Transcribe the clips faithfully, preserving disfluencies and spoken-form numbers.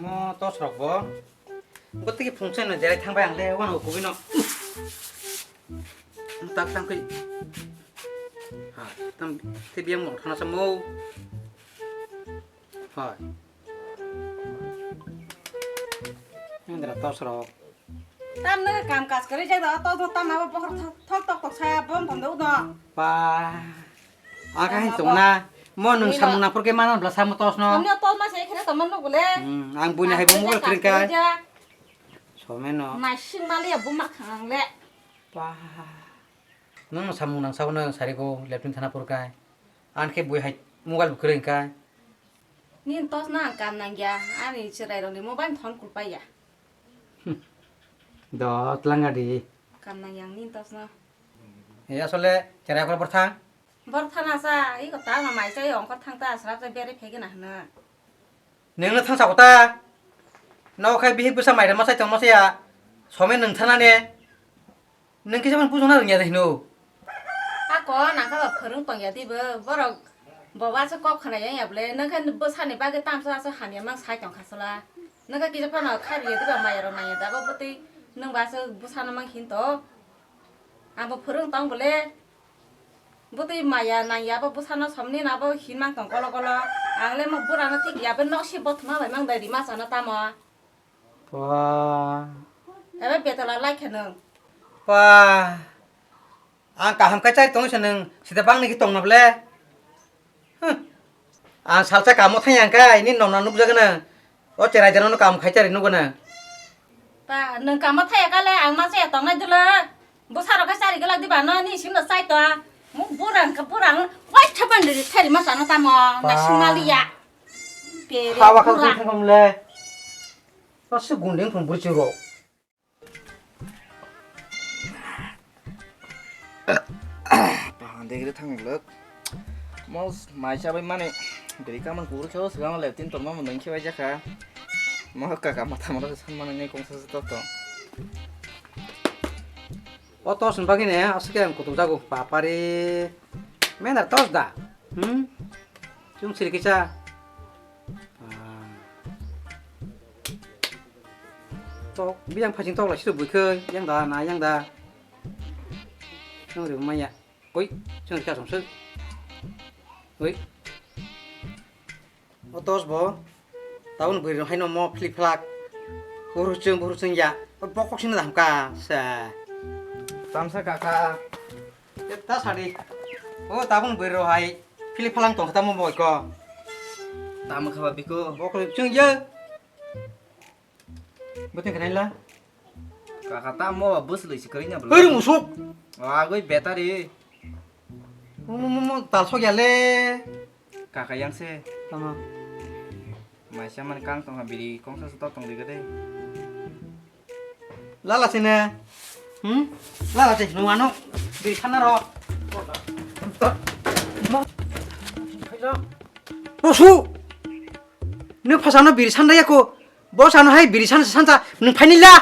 Mo tos rok bo. Bo tigi phung chai no jerai thang bai ang le wano kubui no. Tak tang koi. Ha, tam te biang mo thana sa mo. Hai. Yang dara tos rok. Tam no kam kaj kari jak da tos no tam abo pohor thok thok tok sa bom thang do no. Pa. Aga hai tong na. Mo nung samung nang porke mana bla samo tos no. Samung tos ma se khre to man no gule. Hmm, ang buini hai bo mobile kring kai. Someno. Mai sing mali ya buma khang le. Pa. Nung samung nang sao na sari ko lepin thana porkai. An khe bui hai mobile bo kwrwi hwnkha. Nini tos no ang kam nang ya, ani chwrai rok ni mobile thon kulpai ya. Do, twlanga di. Kam nang yang nini tos no. E, asole chwrai kor bor thang? Bor thana sa, i ko ta ma mai chai ongkor thang ta, srap chai beri phege na hwna. Neng no thang sa kota. No khai bihik bwsa mai rama chai tong ma chaya. Some nung thana ne. Nung kisa man pujo na rung ya de hino. Ako nang kha ba phwrwng tong ya di bo. Borok bo ba se kok khna yang ya ble. Nung kha bwsa ni bagwi tamsa asa hamya mang sai tong kha sala. Nung kha kisa phano khai rung ya di ba maya rok nang ya da bo bwtwi nung ba se bwsa no mang hin to. Abo phwrwng tong bole. Bwtwi maya nang ya bo bwsa no somni na bo hin mang tong kolo kolo. Ang le mo bura no thik ya bo nok si bo thuma bai mang dai rima sa no tamo. Pa. Ebe betala lai khe nung. Pa. Ang kaham khe chai tong se nung sida bang ni tong na ble. Huh. Ang salsa kamo thang yang kai ni nong na nuk jak na. O cherai jano no kam khai chari nuk na. Pa nung kamo thaya kale ang ma se tong nai dula. Bwsa rok khe chari glak di ba no ni sim no chai to. Mu burang khe burang wai thaban ri thari ma sa no tamo. Na Pa. Simali ya. Pere Hawa kha burang. Thang le. Aswk gundeng thung bwrwi chwrok. Pahang degre thang lok. Mos mai chabai mani beri kaman kubur kheo swkang le tin torma mundang khe bai jakha. Mo kaka matha mora san mani ngai kongsa sa to to. O tos ni bagwi ne aswk ang kutuk jago papari. Mena tos da. Hmm? Chung siri kisa. Ah. Tok, biyang phasing tok lai siro buikhoi, yang da, na yang da. Chung ri maya. Oi, chung ka song sir. Oi. O tos bo. Taun bui ro haino mo phli phlak. Buru chung, buru chung ya. Bokok sini da hamka. Sa. Tamsa kaka. Eta sari. O tabung bui ro hai. Phili phalang tong kha tamo boi ko. Tamo kha ba biko. Bokol chung ye. Buting khanai la. Kaka tamo ba bus loi sikari na bla. Hei musuk. Agoi betari. Mo mo mo mo tal sok ya le. Kaka yang se. Tamo. Maisa man kang tong ha biri kongsa sa tong di gade. Lala sini. Hmm? Lala sini nung ano. Biri sana ro. Mo. Musu. Nung phasano biri sanda yako. Bosano hai biri san sansa nung phaini la.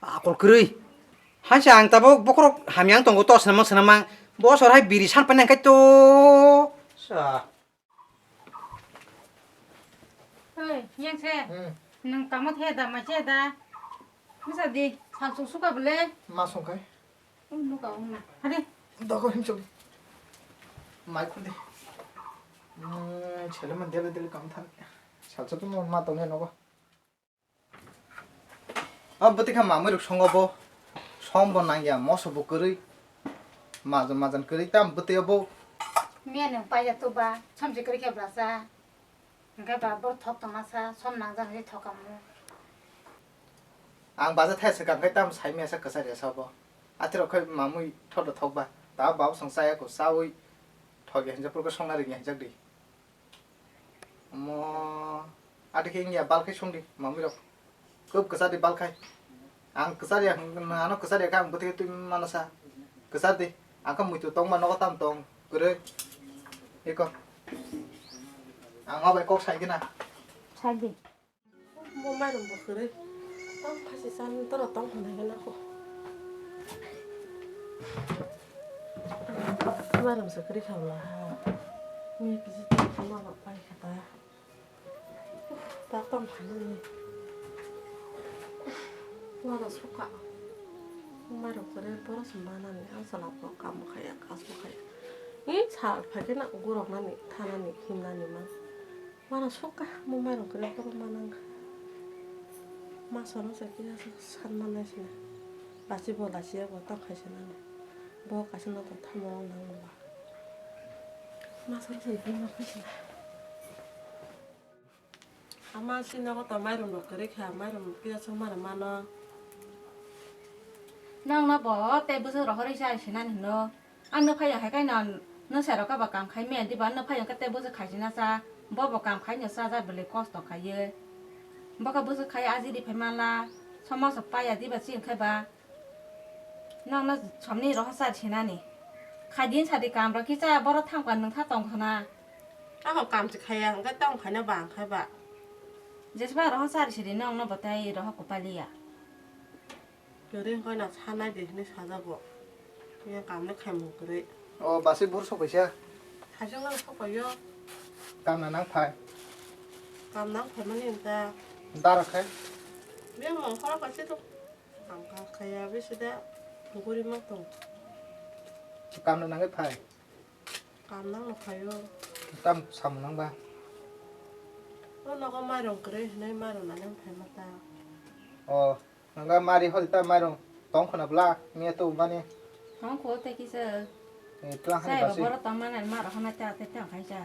Akol kwrwi. Hansa ang tabok bokrok hamyang tongo to swnamang swnamang. Bosor hai biri san painang kai to. Sa. Oi, yang se. Hmm. Nung kamo the da, ma se da. Masa di, sal su suka bole. Ma song kai. Ui, nuka ung na. Hadi. Dogo him choli. Mai khun di. Hmm, chele man dele dele kam thang. Sal su tu ma tong ne nogo. O bwtwi kha mamwi rok songo bo. Som bo nangya, moso bo kwrwi. Majan majan kwrwi tam bwtwi o bo. Miya nung paiya tuba, somse kwrwi khe blasa. Hwnkhe ba bo thok tongma sa, som nangjak hinwi thokamu. Ang baja thai swkang khe tam sai mesa kwchar ya sa bo. Athirok khe mamwi thodo thok ba. Ta babo song chaya ko chawi thok ya hinjak purkhe songna ring ya hinjak di. Omo, adi khe wngya, bal khai song di, mamwi rok. Kub kwchar di bal khai. Ang kwchar ya, ano kwchar ya khe ang bwtwi twi mano sa. Kwchar di. Ang khe muitu tong ma nogo tam tong. Kwrwi. Eko. Ang ma bai kok sai gina. Sai di. Bo mairum bo kwrwi. Tang phasi chan toro tong hwnwi gana kho. Mairum se kwrwi kha wla ha. Ni kisi tong ma ba pai kha ta. Uf, ta Tong khainani. Wala suka. Mairum kore borok se manani, ang chwla bo kam bo khaiya, kas bo khaiya. Ni sal phaikhe na gorok nani, thanani, himnani man. Wala suka, mo mairum kore borok manang. Ma sono se kisa san manai sina. Lasi bo lasi ya bo tong khai sinani. Bo kaisa no tong thamo nang ba. Ma sono se bima khai sina. Ama si nogo to mairum rok kwrwi kha, mairum kisa song mano mano. Nang no bo tei bwswk rohorwi cha sinani hino. Ang no phaiya hai kaino no sai rok ba kam khai me diba, no phaiya khe tei bwswk khai sina cha. Bo bo kam khai no cha ja bwlwi kosto khaiwi. Bo khe bwswk khai ajidi phai manla. Somo sok paiya diba chini khai ba. Nokno somni rohor chari sinani. Khaidin sadi kam rok kisa borok thangkha nwng kha tong khna. Ako kam se khaya hwnkhe tong khaina ba ang khai ba. Jesba rohor chari sidi nokno bo tei rohor kupaliya. Kwrwi hwnkhe no sanai de hwnwi sajago. Yang kam no khaimung kwrwi. O basi bur sopaisa. Hajong no sopayo. Kam na nang phai. Kam nang phaimani wngkha. Dara khai. Biyang mong khorok kaisa to. Ang kha khaya bisi da guri ma tong. Kam no nangwi phai. Kam nang no phaio. Tam samung nang ba. O nogo mairung kwrwi hinwi mairung nani phai ma ta. O, nang ga mari hol ta mairung tong khona bla miya to mani. Tong kho te kisa. Eh, tlang hai Sai ba basi. Boro tongmani ma rok hwnwi ta tei tang khai cha.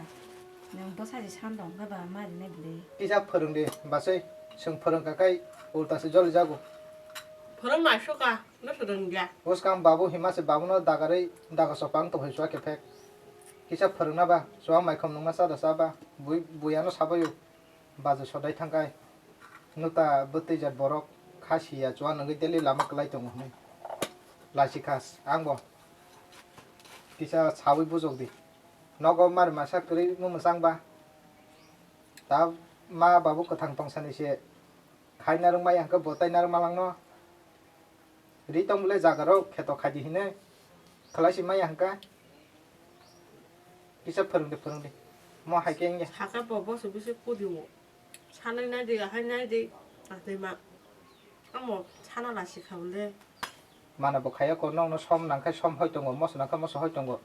Nwng bwsa ji san dong khe ba ma rinai bwrwi. Kisa phwrwng di, basai. Chwng phwrwng kha khai ulta se joli jago. Phwrwng nai suka, no swrwng ya. Bwskang babu hima se babu no dagarwi daga sopang tong hai suwa kephek. Kisa phwrwng na ba, suwa maikhom nungma cha da cha ba, bui, buya no sabayo. Bajo sodai thangkai. Nuta bwtwi jat borok kha siya chuwa nungwi daily lama kwlai tongo hwnwi. Lachi khas, ang bo kisa sawi bujok di. Nogo mar masa kwrwi mwsang ba. Ta ma babu kwthang tongsani se khai narwk maya hwnkhe bo tai narwk malangno. Ri tong bole jaga rok kheto khai di hinwi khwlai si maya hwnkha. Kisa phwrwng de, phwrwng de. Mo hai khe wngya. Sakha bo boso bisi kudi o. Sanai nai di, ahai nai di. Atwi ma. Amo sana la sikha bole. Mana bo khaya ko nokno som nang khai som hoi tongo, moso nang khai moso hoi tongo.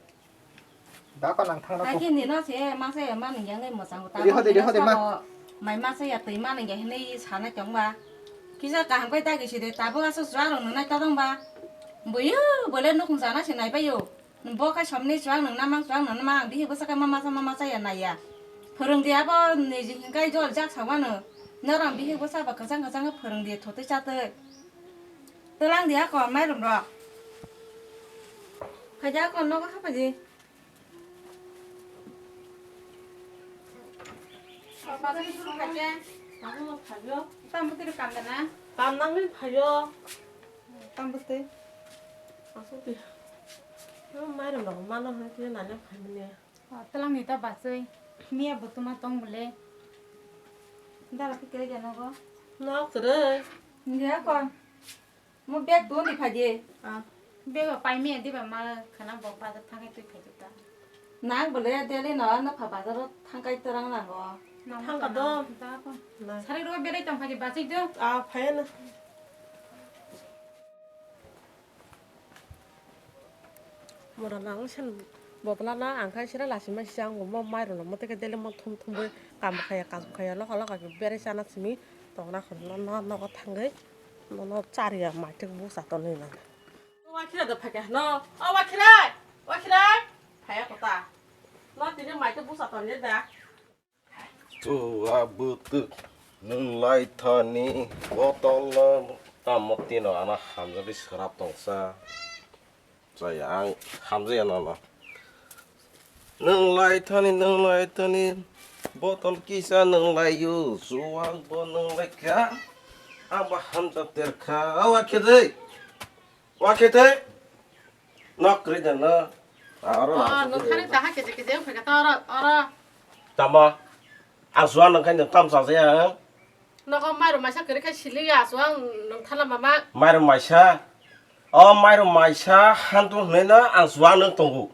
Dako nang thangna ko. Hai khe nino se masa ya mani yang ngai mwchang ta. Riho de, riho de, ma. Mai masa ya twi mani ya hinwi sanai tong ba. Kisa kaham kai ta gisi de, tabuk asa chwla rok nungnai ta tong ba. Buyu bole nukhung sana se nai bayo. Bo khai somni chwla nungna mang, chwla nungna mang, bihik bwsa khai ma masa ma masa ya nai ya. Phwrwng di abo niji hinkai jol jak sa wano. Norok bihik bwsa ba kwchang kwchang phwrwng di thotwi chatwi. Twlang di ako mairum rok. Khaja ako nogo haphaji. Tam bwtwi kam da na? Tam nangni phaio. Tam bwtwi. Asuk di. Mairum rok mano hwnwi khe nani phaimani. Twlang ni ta bachwi. Miya butuma tong bole. Dara khe kere janogo. Nok kwrwi. Nge kon. Mo bag tuni phaidi. Ah, bag o pai me diba ma khana bo bazar thangai twi phaidi ta. Nang bole daily no, no pha bazar o thangkai torang nango. Thangka do. Da ko. Na. Sari ro berai tong phaidi bachik do. Ah, phaya na. Mora nang sen botla na ang khai sira lasi ma sisa ang mo mai rwno mo teke daily mo thum thum bai kam khaya kam khaya loka loka ke berai sana simi tongna khon no no nogo thangwi. Nono chariya maituk busa tonwi nang. Wakhira da phakya no. O wakhira. Wakhira. Phaya kota. No tini maituk busa tonwi da. Chuwa bwtwk nwng lai thani botol no tamo tino ana hamjagwi srap tongsa. Chaya ang hamjaya nono. Nwng lai thani, nwng lai thani, botol kisa nwng lai o, chuwak bo nwng lai kha, ang bo hamjak ter kha, o wakhe de, wakhe de, nok kwrwi de no, aro. Oh, nwng thani taha keje keje wng phaikha ta oro, oro. Tamo, ang chuwak nwng khai nwng tam chajaya ang. Nogo mairum maisa kwrwi khe sili ya, chuwak nwng thala mama. Mairum maisa? O mairum maisa hantu hwnwi no ang chuwak nwng tongo.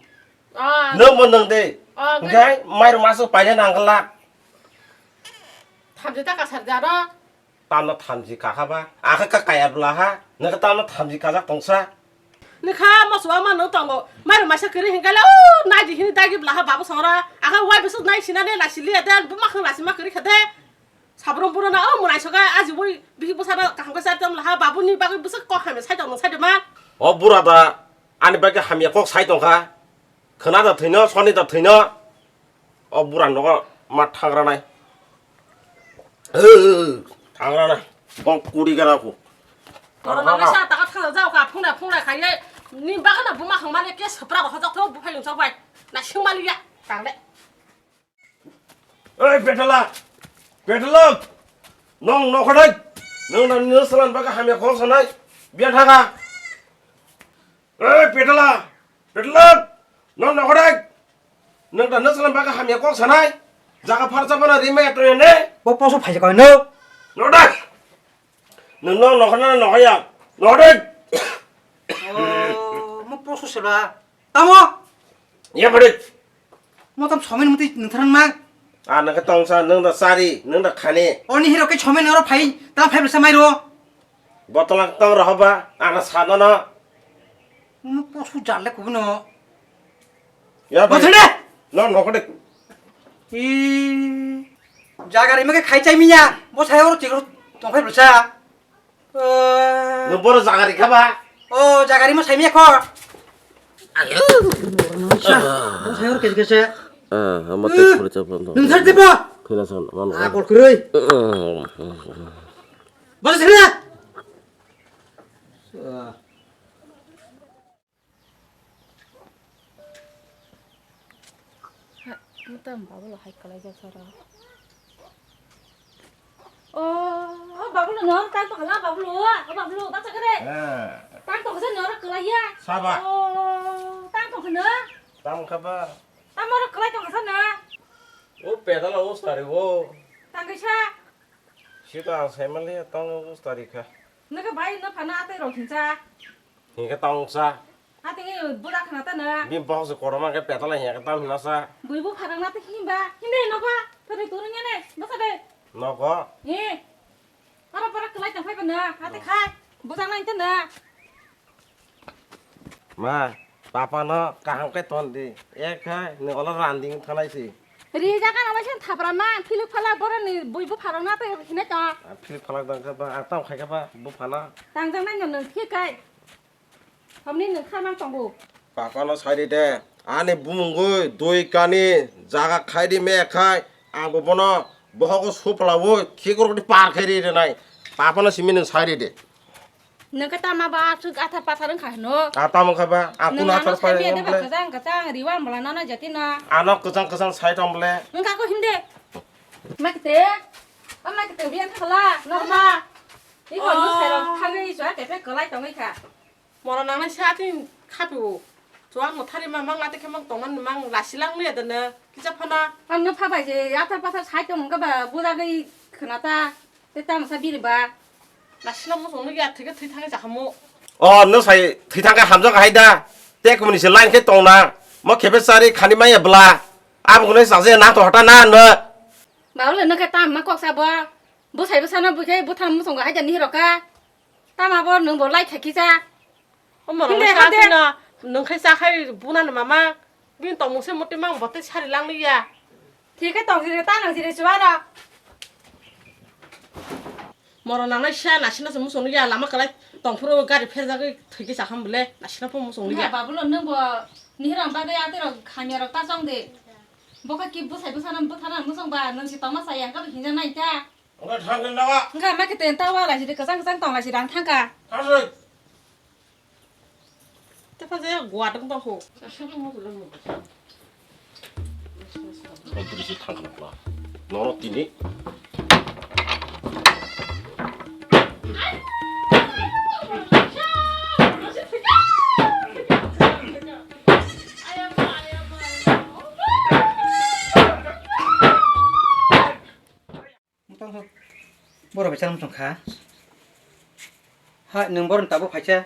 Ah. Nwng bo nwng de. Ah, hwnkhe mairum maisa paina nang glak. Thamchi ta kasar jaro. Tamno thamchi kakha ba? Akhe ka kaya bwla ha? Nokhe tamno thamchi kajak tongsa? Nokha moso ama no tongo. Mairu maisa kiri hinkala o naji hini dagi bwla ha babu songra. Akhe wai bwswk nai sinane lasi liya de buma khang lasi ma kiri khade. Sabrum puro na o murai soka aji bui bihi bwsano kaham khe chari tong bwla ha babuni bagwi bwswk kok hamya sai tong sai de ma. O bura da ani bagwi hamya kok sai tongkha. Khwna da thwino, soni da thwino. O bura nogo ma thangra nai. Thangra nai. Bong kuri gana ko. Oro nang sa ta ka thang jao ka phungra phungra khai le. Ni bagana buma hang mane ke sapra ba hojak tho bu phai lung chok bai. Na sing mali ya. Tang le. Oi petala. Petala. Nong nokhodai. Nong na ni salan baga hamya khol sanai. Biya thaga. Oi petala. Petala. Nong nokhodai. Nang da nasalam baga hamya kok sanai. Jaga pharsa bana rima ya toya ne. Bo poso phaisa koi no. Nodai. Nang no nokhana nokhaya. Nodai. Oh, mo poso sela. Tamo. Ya bade. Mo tam somen muti nang tharan ma. Ah, nang ka tong sa, nang da sari, nang da khani. Oni hero ke somen oro phai, ta phai besa mai ro. Botolak tong rohoba, ana sadana. Mo poso jalle kuno. Ya, Bosene! No, no, kode. I jaga rima ke khai chai miya. Bo sai oro chikro tong phai besa. No boro jaga rikha ba. O jaga rima sai miya ko. Ayo. Bo sai oro kes kes. Ah, hama te khuri chapon to. Nung thar tipo. Khila san, man. Ah, kol khurui. Bosene! Mutam babulo hai kalai jak sara. O, o babulo no, tang tong khala babulo, o babulo, bacha kare. Tang tong khala no, kalai ya. Saba. O, tang tong khala. Tam khaba. Tam oro kalai tong khala na. O pedala o sari o. Tang kaisa. Sita ang saimali tong o sari kha. Naka bai no phana atai rok hinsa. Hinkhe tongsa. Ati ngi buda khna ta na. Bini bohok se kotorma khe petala hiya khe tam hina sa. Bui bu pharang na ta himba. Hinde nogo. Thani turu nge ne. Basa de. Nogo. He. Aro para kelai tang phai ba na. Ati khai. Bujang nai ta na. Ma, papa no kaham khe ton di. Ek khai ni olo randing thanai si. Ri jaga na ma sen thapra ma. Philip phala boroni bui bu pharang na ta hine ka. Philip phala dang kha ba. Atam khai kha ba bu phana. Tang jang nai no nang thik kai. Hamni nwng kharmang tongo. Papano sai di de. Ani bumungwi dui kani jaga khai di me khai. Ang bo bono bohogo suplawo khikrok di par khai ri rinai. Papano simi nwng sai di de. Nwng khe tama ba aswk athar pathar wngkha hino. A tamo kha ba, a kuno athar pathar wngkha ba. Kajang kajang riwa mala nana jati na. Ano kajang kajang sai tong bole. Wngkha ko himde. Makite. O makite biyan khala. Norma. Iko no sai rok thangwi jwa tepe kwlai tongwi kha. Moro nangnai se atwng khapiwo. Chuwak mwthari ma mang atwng khe mang tongmani mang lasilang liya dana kisa phano. Ang no phabai je yathar pathar sai tong wngkha ba bujagwi khna ta. Tei tamo sa biri ba. Lasila muchung nukya thwikhe thwi thangwi chakhamu. O no sai thwi thangkhe hamjak hai da. Te kumuni se line khe tongna. Mo khepe chari khani maya bla. Abo kunai chakjaya na to hota na no. Baule nokhe tam ma kok sa bo. Bwsai bwsano bwkhe bwthang muchungo haida nihiro kha. Tama bo nwng bo lai kha kisa. O morok hinde sa hade. Thwino nwng khai cha khai buna no mama. Bini tongmung se muti mang bo tei sari lang liya. Thik khe tong jire ta nang jire chuwa rok. Morok nangnai sa nasina se muchung liya lama kwlai tong phuru gari pherjagwi thwikhe cha ham bole nasina pho muchung liya. Babulo nwng bo nihiro bagwi atwi rok khamya rok ta chong de. Bo kha ki bwsai bwsano bwthana muchung ba nwng se tongma chaya hwnkhe bo hinja nai ta. Wngkha thangwi naga. Wngkha ma khe ten ta wala sidi kwchang kwchang tong lai sidi ang thangkha. Thangwi. Tepha jaya guat wng tongkho. Ang bwrwi se thangkha nokla. Norok tini. Borok bai chang tong kha. Hai, nwng borok tabuk phaisa.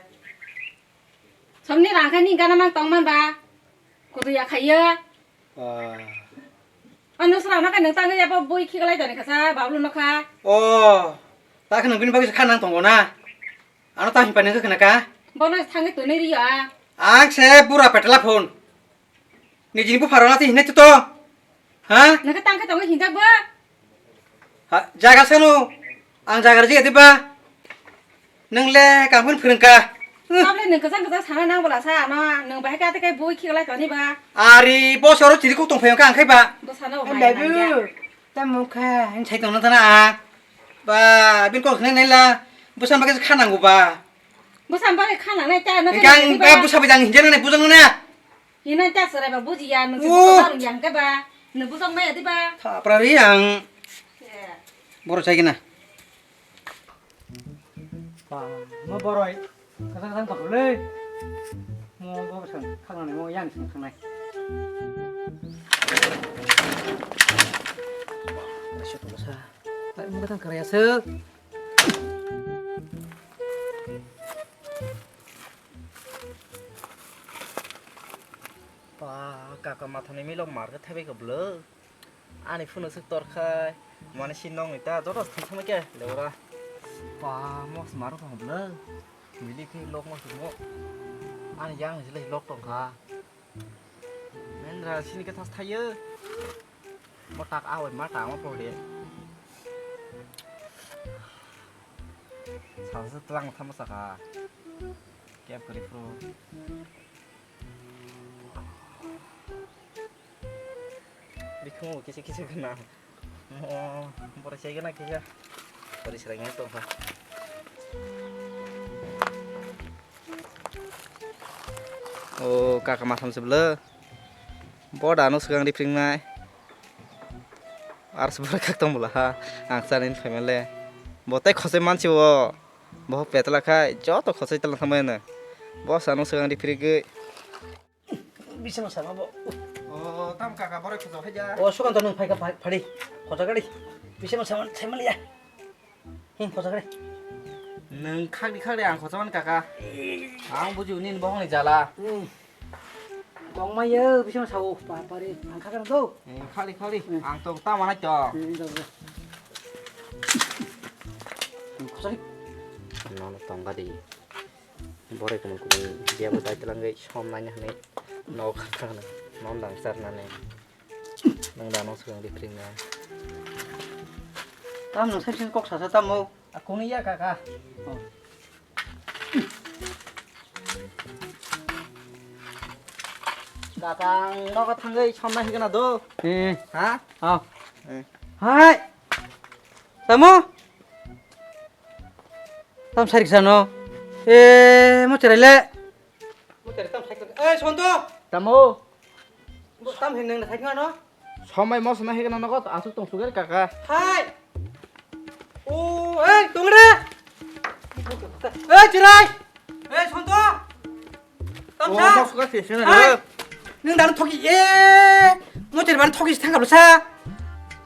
Somni rang khe ni gana mang tong man ba. Kudu ya khaiyo. Ah. Ano sra nokha nang tangwi abo bui khiklai toni khasa bablu nokha. O, ta kheno bini bagwi kha nang tongo na. Ano ta himpa nang khna ka. Bono thangwi toni riyo a. Ang se bura petla phone. Nijini bupharo na ti hinai to. Ha? Nokha tangkhe tongo hinjak bo. Ha, jaga sanu. Ang jaga rejak diba? Nwng le kampun phwrwngkha. Tabole nwng kwchang kwchang sana nang bola sa ano. Nwng bahai kate kai bui khiklai toni ba. Ari bosoro chiri kok tongphai ka ang khai ba. Bosano Em, bai babu, nangya. Tamo kha, ang sai tongna tana a. Ba, bin kok nai nai la. Busan bagwi kha nango ba. Busan bagwi kha nangnai ta no. Kang ba busa bai dang hinjana nai bujang na. Hino ta serai ba bujiya, nung si Oh. Buka baru yang ke ba, nung busong maya di ba. Tha, pra ri ang. Ya. Boro chai kena. Ba, mo boroi. Kasang kasang tak le. Mo bo kasang, kang ni mo yang sing kang nai. Asyik tu sa. Tak mo kasang kerja se. Ba, kaka mathani milo mar khe thaibai kha bwlw. Ani phone swk tor khai, mane si nokni ta joto thang thangbai khe lebra. Ba, mos mar kha bwlw. Mili khe lok mos mo. Ani yang ni lok tong kha. Mendra sini khe thas thaio. Mo tak awai ma ta mo pore. Salsa tlang thama saka. Kep kari pro. Bikung kisa kisa kena. Mo, bora saya kena kisa. Bora serang yang tong ha. O kaka masam sebele. Boda no segang ripring nai. Ar sebele kak tong bela ha. Ang sanin family. Botai khosai mansi o. Bo petla khai joto khosai tala thangbai no. Bo sano segang ripring gwi. Bising sama bo. O tam kaka borai khosok hai ja. O sukan to nung phai ka phai- phadi. Khosok gadi. Bising sama sai maliya. Hin khosok gadi. Nung khakdi khakdi ang khosok man kaka. Ang buji unin bohong ni jala. Hmm. Kong mai yo bising sao pa pare ang khakar do. Eh, khakdi khakdi. Hmm. Ang to tama nai to. Hmm, do do. Hmm, khosok gadi. Nono tong gadi. Borai kumun kumun biya bo dai telang gei som nai hwnwi nok khakha hwnwi non dang sar nani nang da no swkang di kring na. Tam no sai kok sasa tamo. A kung ya kaka. Oh. Kaka ang nok thangwi som nai hikna do. Eh. Ha? Oh. Eh. Hai. Tamo? Tam sarik sano. Eh, mo cherai le. Mo cherai tam sarik. Eh, Sonto. Tamo. Bo tam hin nang sarik ano. Somai mo sana hikna nogo asuk tong sugar kaka. Hai. O, eh, tongre. Eh, cherai. Eh, Sonto. Tam Oh, sa. Mo sugar sih sini. Hai. Nang dan thoki. Eh, mo cherai ban thoki thang sa.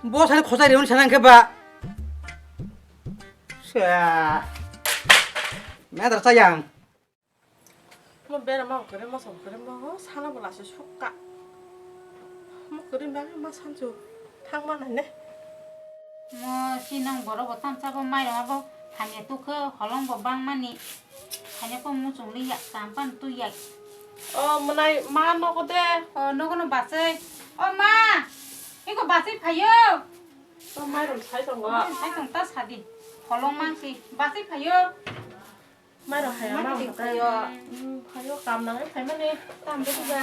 Bo sana khosai reun sana ke ba. Sa. Medar sayang. Mo bera ma kore mo som kore mo sana bola se sukka. Mo kore ba ma sanju thang ma nai ne. Mo sinong borok bo tamsa bo mairok abo thanya tukhe holong bo bangmani. Thanya ko muchung li yak champan tu yak. O mwnai ma nogo de. O nogo no basai. O ma. Iko basai phayo. O mairum sai tongo. Mairum sai tong ta sadi. Holong mangsi. Basai phayo. Mairum hai ma Mairum phayo. Phayo kam nang phaimani. Tam de ba.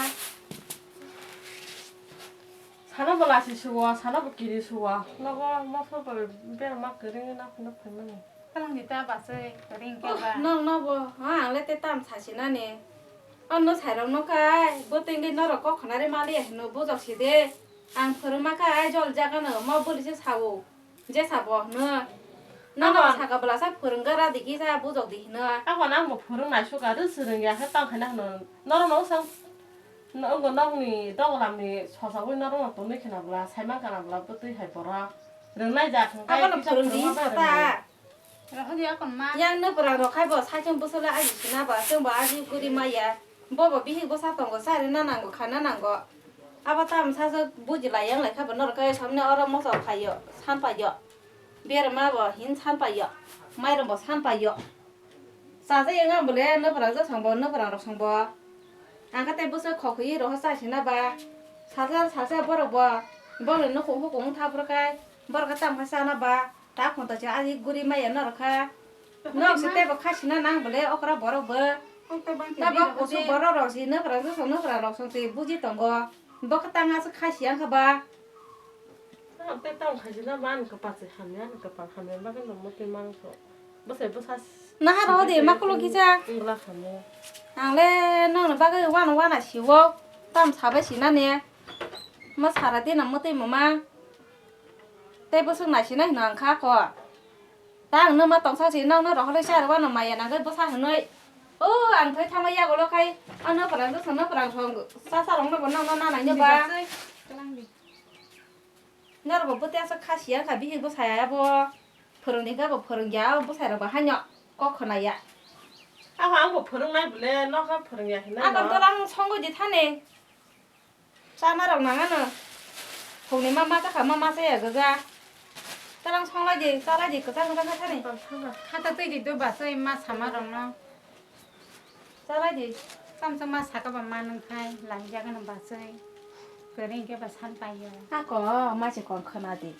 Sana bo lasi suwa, sana bo kiri suwa. Nogo moso bo bera ma kiri na phano phaimani. Kalang di ta basai kiri ke ba. Nong no bo ha ang le te tam sasi nani. Ano sairok no kai bo tengde norok kok khanare mali no bujok si de. Ang phwrwngma kha ai jol jagano ma bwlwisa sao, je sabo hwno. Nono Abon. Saka bwlasa phwrwngkha ra dikhi sa bujok di hwno. Abon ang bo phwrwng naisuk aro swrwng ya khe tang khaina hwno. Norok no wngsa wngkha nokni dogolamni sosawi norok no tonwi khwna bwla saiman kana bwla bwtwi hai borok rwngnai ja thwng khe Abono kisa phwrwng di phwrwngma bai sa ta. Rwngnai. Rohorya kon ma. Yang no bwrang rok khai bo saichung bwswla aji sina ba chwng bo aji guri maya. Bo bo bihik bwsa tongo sari na nango khana nango. Abo tamo sasak buji lai yang lai kha bo norok khe samni oro moso phaio, san paio. Berma bo hin san paio, mairum bo san paio. Chaja yang ang bole nophrang jak song bo, nophrang rok song bo. Ang khe tei bwswk khok khwi roho chai sina ba. Salsa salsa borok bo, borok ni nukhung hukhung wng tha bwrwk kai, borok khe tamo khe chana ba. Ta khunta se aji guri maya norok kha. Norok se tei bo kha sina nang bole okra borok bo. Tabo kusu borok rok si nophrang jak song, nophrang rok song se buji tongo. Bo khe tang aswk kha si ang kha ba. Tei tamo khaisina ba ani kwpal se hamya, ani kwpal hamya bagwi no mwtwi mangkho. Bwsai bwsa s-, Naha roho de, makulo kisa. Wngla khamu. Ang le nokni bagwi wana wana siwo. Tam sabai sinani. Ma sara dina mwtwi mama. Tei bwswk naisina hino ang kha ko. Ta ang numa tongsa si nokno rohorwi sa rwano maya nangwi bwsa hwnwi. O ang thoi thangma yagulo khai. Ano phrang dwsano phrang song. Sasa rokno bo nokno nanaino ba. Norok bo bwtwi aswk kha siya kha bihik bwsai abo phwrwngni hwnkhe bo phwrwngya, o bwsai rok bo haino kok khwnaya. Abo ang bo phwrwngnai bole, nokha phwrwngya hinai. Agartala ang songwi di thani. Chana rok nang ano. Phungni ma masa kha, ma masa ya gwja. Talang songlai di, chalai di, kwchang kwchang kha thani. Khata twi di do basai ma sama rokno. Chalai di. Tamo chwng ma saka ba ma nung khai, lang jaga no basai. Kwrwi hwnkhe ba san pai yo. Ako, ma se kon khwna di.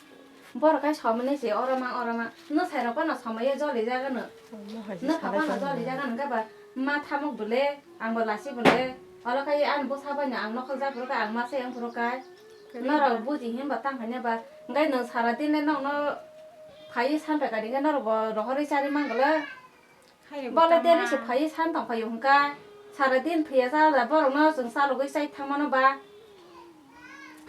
Borok kai somani se oro mang, oro mang. Nwsai rok phano somai o joli jaga no. Nwkha phano joli jaga no, hwnkhe ba ma thamuk bole, ang bo lasi bole. Oro kai ani bwsa bai no ang nokhol jak phuru kai, ang ma se wng phuru kai. Norok buji himba tang hanya ba. Hwnkhe nwng sara din le nokno phaiwi san pai kha di hwnkhe norok bo rohorwi charwi mang le. Bole deni se phaiwi san tong phaio hwnkha. Sara din phiya cha da borok no chwng chalogwi chai thang mano ba.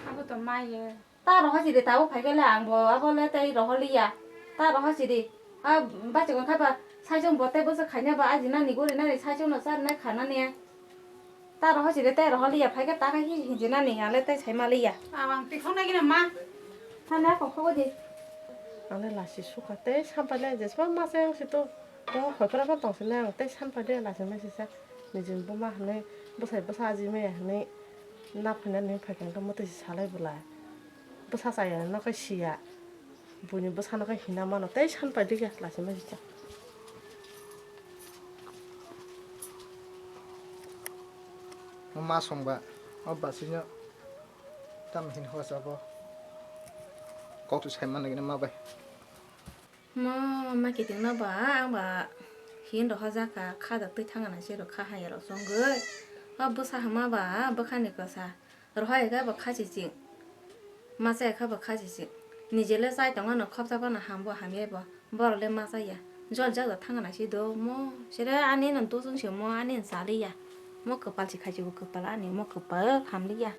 Abo to ma ye. Ta rohor sidi tabuk phaikhe le ang bo abo le tei rohor liya. Ta rohor sidi. A bachikon khai ba saichung bo tei bwswk khaina ba ajinani gurinani saichung no charnai khanani. Ta rohor sidi tei rohor liya phaikhe ta khai hi hinjinani ang le tei saima liya. Abang tikhonai gina ma. Thani ako khobo di. Ang le lasi sukha tei sampha le jesma ma se ang situ. Bo hoi phano tong sini ang tei sampha de lasi mai sisa. Nijin buma hwnwi bwsai bwsa aji maya hwnwi na phainani phaikhe mwtwi salai bwlai. Bwsa chaya no khe siya. Buini bwsano khe hina mano tei san pai dikhe lachima sisa. O ma songba o basino tam hin hosa bo kok tu sai man nagina ma bai. Mo ma kiting no ba ang ba hin rohor jakha kha da twi thang na se ro kha haya ro songwi. O bwsa hama ba bwkhani kwsa. Rohor khe bo kha chiching. Ma chaya kha bo kha chiching. Nije le chai tongo no khopsa phano ham bo hamya bo. Borok le ma chaya. Jol jak da thang na si do mo. Sere ani no dusung se mo ani cha liya. Mo kwpal si khai si bo kwpal ani mo kwpal ham liya.